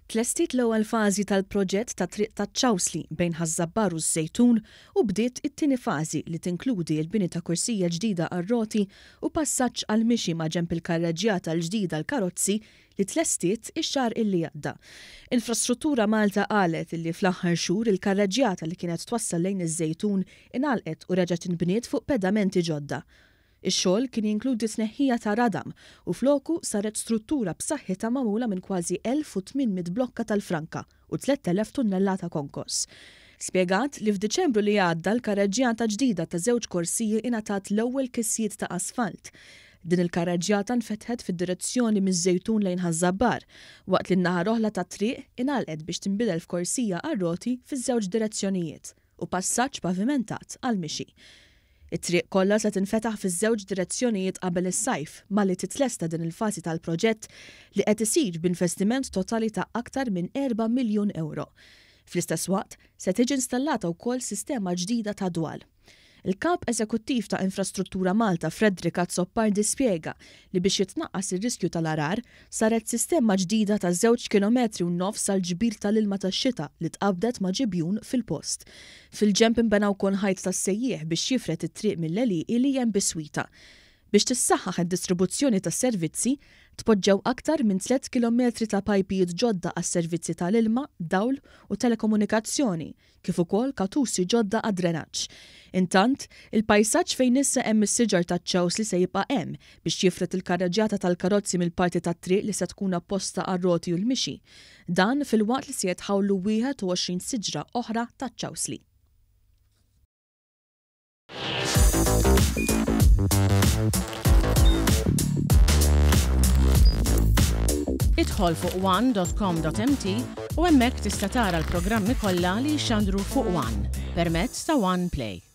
Tlestiet l-ewwel fażi tal-proġett ta' Triq taċ-Ċawsli bejn Ħaż-Żabbar u ż-Żejtun u bdiet it-tieni fażi li tinkludi l-bini ta' korsija ġdida għar-roti u passaġġ għall-mixi maġenb il-karreġġjata l-ġdida għall-karozzi li tlestiet ix-xahar illi għadda. Infrastruttura Malta qalet illi fl-aħħar xhur il-karreġġjata li kienet twassal lejn iż-Żejtun ingħalqet u reġgħet inbniet fuq pedamenti ġodda. Ix-xogħol kien jinkludi tneħħija ta' radam u floku saret struttura b'saħħitha magħmula minn kważi 1,800 blokka tal-franka u 3,000 tunnellata konkos. Spjegat li f'Diċembru li għadda l-karreġġjata ġdida ta' żewġ korsiji ingħatat l-ewwel kisjiet ta' asfalt. Din il-karreġġjata nfetħet fid-direzzjoni miż-Żejtun lejn Ħaż-Żabbar, waqt li n-naħa l-oħra tat-triq ingħalqet biex tinbidel f'korsija għar-roti fiż-żewġ direzzjonijiet u passaġġ pavimentat għall-mixi. It-triq kollha se tinfetaħ fiż-żewġ direzzjonijiet qabel is-sajf malli titlesta din il-fażi tal-proġett li qed isir b'investiment totali ta' aktar minn erba' miljun ewro. Fl-istess waqt, se tiġi installata wkoll sistema ġdida ta' dwal. Il-Kap Eżekuttiv ta' Infrastruttura Malta Frederick Azzopardi spjega li biex jitnaqqas ir-riskju tal-għarar, saret sistema ġdida ta' żewġ kilometri u nofs għall-ġbir tal-ilma tax-xita li tqabbdet ma' ġibjun fil-post. Fil-ġenb inbena wkoll ħajt tas-sejjieħ biex jifred it-triq mill-għelieqi li hemm biswitha. Biex tissaħħaħ id-distribuzzjoni tas-servizzi, tpoġġew aktar minn tlett kilometri ta' pajpijiet ġodda għas-servizzi tal-ilma, dawl u telekomunikazzjoni, kif ukoll katusi ġodda għad-drenaġġ. Intant, il-pajsaġġ fejn issa hemm is-siġar taċ-ċaws li se jibqa' hemm biex jifred il-karreġġjata tal-karozzi mill-parti tat-triq li se tkun apposta għar-roti u l-mixi. Dan filwaqt li se jitħawlu 21 siġra oħra taċ-ċawsli. Idħol fuq one.com.mt u hemmhekk tista' tara l-programmi kollha li jixxandru fuq One permezz ta' One Play.